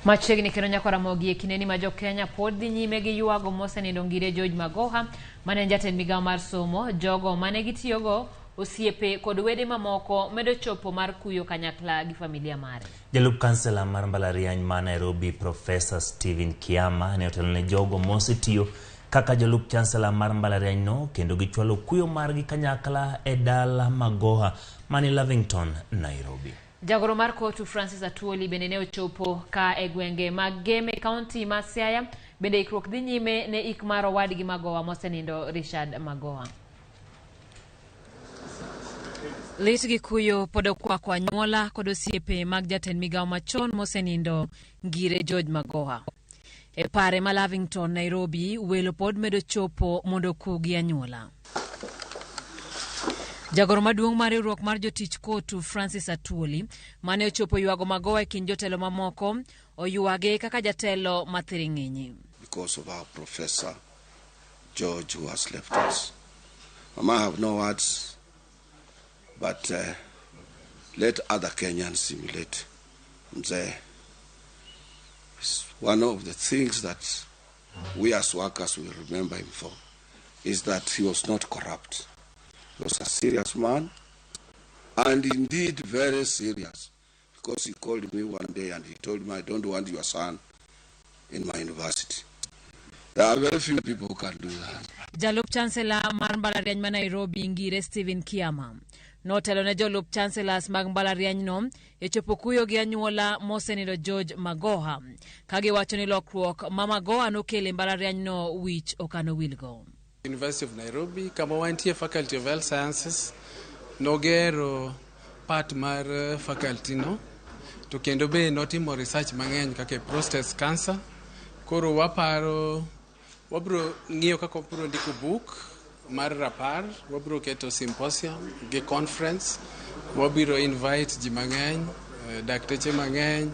Machiegni kendo nyaka Ramogi e kindeni ma jo-Kenya pod dhi nyime gi ywago mosenindo Ngire George Magoha mane en jatend migawo mar somo, jogo mane gitiyogo, osiepe kod wede mamoko medo chopo mar kuyo kanyakla gi familia mare. Jalup kansela mar mbalariany ma Nairobi Profesa Stephen Kiama ne otelo ne jogo mosetiyo kaka jalup chancellor mar mbalarianyno kendo gichwalo kuyo margi kanyakla e dala Magoha mani Lavington, Nairobi. Jagoro mar Kotu Francis Atwoli bende ne ochopo ka e gwenge mag Gem e kaunti ma Siaya. Bende ikruok dhi nyime ne ik mar owadgi Magoha mosenindo Richard Magoha. Lit gi kuyo pod okwako anyuola kod osiepe mag jatend migawo machon mosenindo Ngire George Magoha. E pare ma Lavington, Nairobi, welo pod medo chopo mondo oku gi anyuola. Jagoro maduong' mar riwruok mar jotich Kotu Francis Atwoli mane ochopo ywago Magoha e kind jotelo mamoko oywage kaka jatelo ma thiring'inyi. Because of our professor George who has left us. Mama, I have no words, but let other Kenyans simulate. Mzee, it's one of the things that we as workers will remember him for is that he was not corrupt. He was a serious man, and indeed very serious, because he called me one day and he told me, I don't want your son in my university. There are very few people who can do that. Jalup Chancellor mar mbalariany ma Nairobi Ngire Stephen Kiama notelo ne jolup chancellors mag mbalarianyno e chopo kuyo gi anyuola mosenindo George Magoha ka giwacho ni lokruok ma Magoha nokelo e mbalarianyno wich okano wilgo. University of Nairobi kama wantie Faculty of Health Sciences nogero part mar faculty no to kendo be notimo research mang'eny kaka e prostate cancer. Koro waparo wabro ng'iyo kaka wabro ndiko book mar rapar, wabro keto symposium gi conference, wabiro invite ji mang'eny, dakteche mang'eny,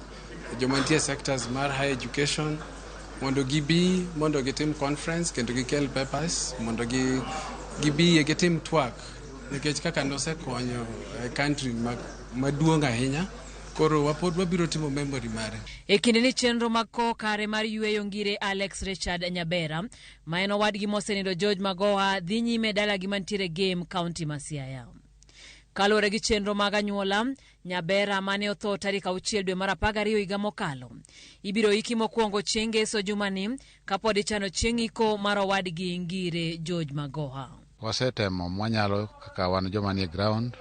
joma nitie sectors mar higher education mondo gibi mondo gitim conference kendo gikel papers mondo gibi gitim twak nikech kaka nosekonyo country maduong' ahinya. Koro wapod wabiro timo memory mare. E kinde ni chenro mag kowo kare mar yweyo Ngire Alex Richard Nyabera ma en owadgi mosenindo George Magoha dhi nyime dalagi mantiere Gem, kaunti ma Siaya. Kaluwore gi chenro mag anyuola, Nyabera mane otho tarik 6 dwe mar 12 higa mokalo ibiro iki mokwongo chieng' Ngeso jumani kapod ichano chieng' iko mar owadgi Ngire George Magoha. Wasetemo mwanyalo kaka wan joma nie ground,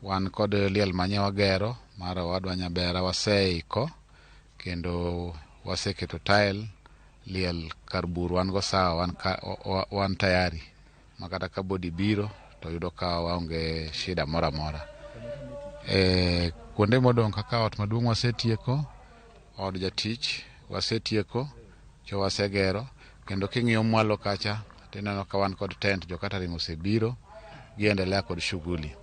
wan kod liel manye wagero mar owadwa Nyabera, waseiko kendo waseketo tile liel kar bur wan go sawa, wan tayari ma kata ka body biro to yudo ka waonge shida moro amora. Kuonde modong' kaka ot maduong' wasetieko, od jatich wasetieko, cho wasegero, kendo king'iyo mwalo kacha tineno ka wan kod tent, jo catering osebiro, giendelea kod shughuli.